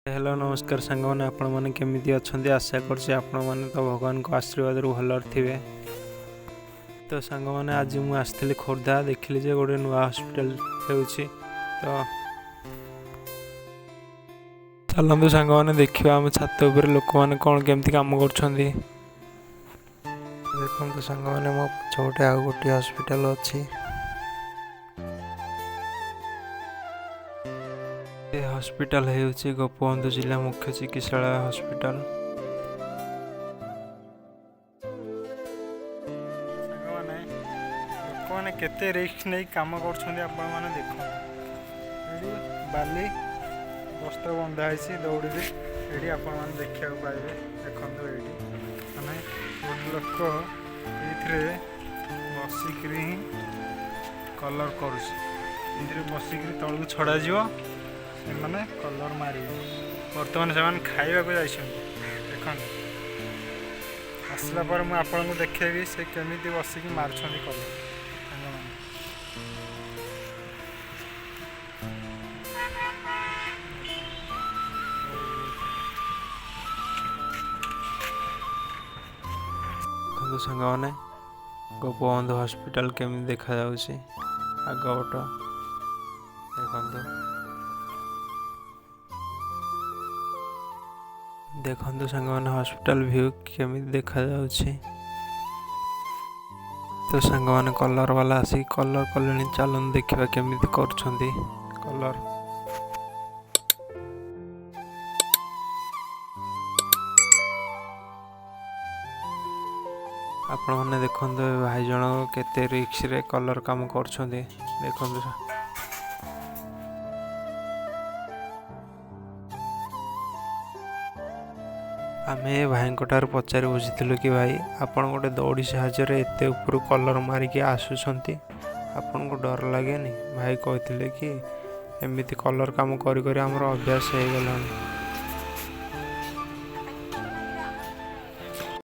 Hello, ନମସ୍କାର ସାଙ୍ଗମାନେ, ଆପଣମାନେ କେମିତି ଅଛନ୍ତି? ଆଶା କରୁଛି ଆପଣମାନେ ତ ଭଗବାନଙ୍କ ଆଶୀର୍ବାଦରୁ ଭଲରେ ଥିବେ। ତ ସାଙ୍ଗମାନେ, ଆଜି ମୁଁ ଆସିଥିଲି ଖୋର୍ଦ୍ଧା, ଦେଖିଲି ଯେ ଗୋଟେ ନୂଆ ହସ୍ପିଟାଲ ହେଉଛି। ତ ଚାଲନ୍ତୁ ସାଙ୍ଗମାନେ, ଦେଖିବା ଆମ ଛାତ ଉପରେ ଲୋକମାନେ କ'ଣ କେମିତି କାମ କରୁଛନ୍ତି। ଦେଖନ୍ତୁ ସାଙ୍ଗମାନେ, ମୋ ପଛପଟେ ଆଉ ଗୋଟିଏ ହସ୍ପିଟାଲ ଅଛି। ଏ ହସ୍ପିଟାଲ ହେଉଛି ଗୋପବନ୍ଧୁ ଜିଲ୍ଲା ମୁଖ୍ୟ ଚିକିତ୍ସାଳୟ ହସ୍ପିଟାଲ। ସାଙ୍ଗମାନେ, ଲୋକମାନେ କେତେ ରିସ୍କ ନେଇ କାମ କରୁଛନ୍ତି ଆପଣମାନେ ଦେଖନ୍ତୁ। ଏଠି ବାଲି ବସ୍ତା ବନ୍ଧା ହେଇଛି ଦଉଡ଼ିରେ। ଏଠି ଆପଣମାନେ ଦେଖିବାକୁ ପାଇବେ। ଦେଖନ୍ତୁ, ଏଇଠି ମାନେ ଗୋଟେ ଲୋକ ଏଇଥିରେ ବସିକିରି ହିଁ କଲର୍ କରୁଛି। ଏଇଥିରେ ବସିକିରି ତଳକୁ ଛଡ଼ାଯିବ, ସେମାନେ କଲର୍ ମାରିବେ। ବର୍ତ୍ତମାନ ସେମାନେ ଖାଇବାକୁ ଯାଇଛନ୍ତି। ଦେଖନ୍ତୁ, ଆସିଲା ପରେ ମୁଁ ଆପଣଙ୍କୁ ଦେଖେଇବି ସେ କେମିତି ବସିକି ମାରୁଛନ୍ତି କଲର୍। ସାଙ୍ଗମାନେ, ଦେଖନ୍ତୁ ସାଙ୍ଗମାନେ, ଗୋପବନ୍ଧୁ ହସ୍ପିଟାଲ କେମିତି ଦେଖାଯାଉଛି ଆଗ ପଟ। ଦେଖନ୍ତୁ, ଦେଖନ୍ତୁ ସାଙ୍ଗମାନେ, ହସ୍ପିଟାଲ ଭ୍ୟୁ କେମିତି ଦେଖାଯାଉଛି। ତ ସାଙ୍ଗମାନେ, କଲର୍ ବାଲା ଆସିକି କଲର୍ କଲେଣି। ଚାଲନ୍ତୁ ଦେଖିବା କେମିତି କରୁଛନ୍ତି କଲର୍। ଆପଣମାନେ ଦେଖନ୍ତୁ, ଏ ଭାଇ ଜଣକ କେତେ ରିସ୍କରେ କଲର୍ କାମ କରୁଛନ୍ତି। ଦେଖନ୍ତୁ, ଆମେ ଏ ଭାଇଙ୍କ ଠାରୁ ପଚାରି ବୁଝିଥିଲୁ କି ଭାଇ, ଆପଣ ଗୋଟେ ଦଉଡ଼ି ସାହାଯ୍ୟରେ ଏତେ ଉପରୁ କଲର୍ ମାରିକି ଆସୁଛନ୍ତି, ଆପଣଙ୍କୁ ଡର ଲାଗେନି? ଭାଇ କହିଥିଲେ କି ଏମିତି କଲର୍ କାମ କରି କରି ଆମର ଅଭ୍ୟାସ ହେଇଗଲାଣି।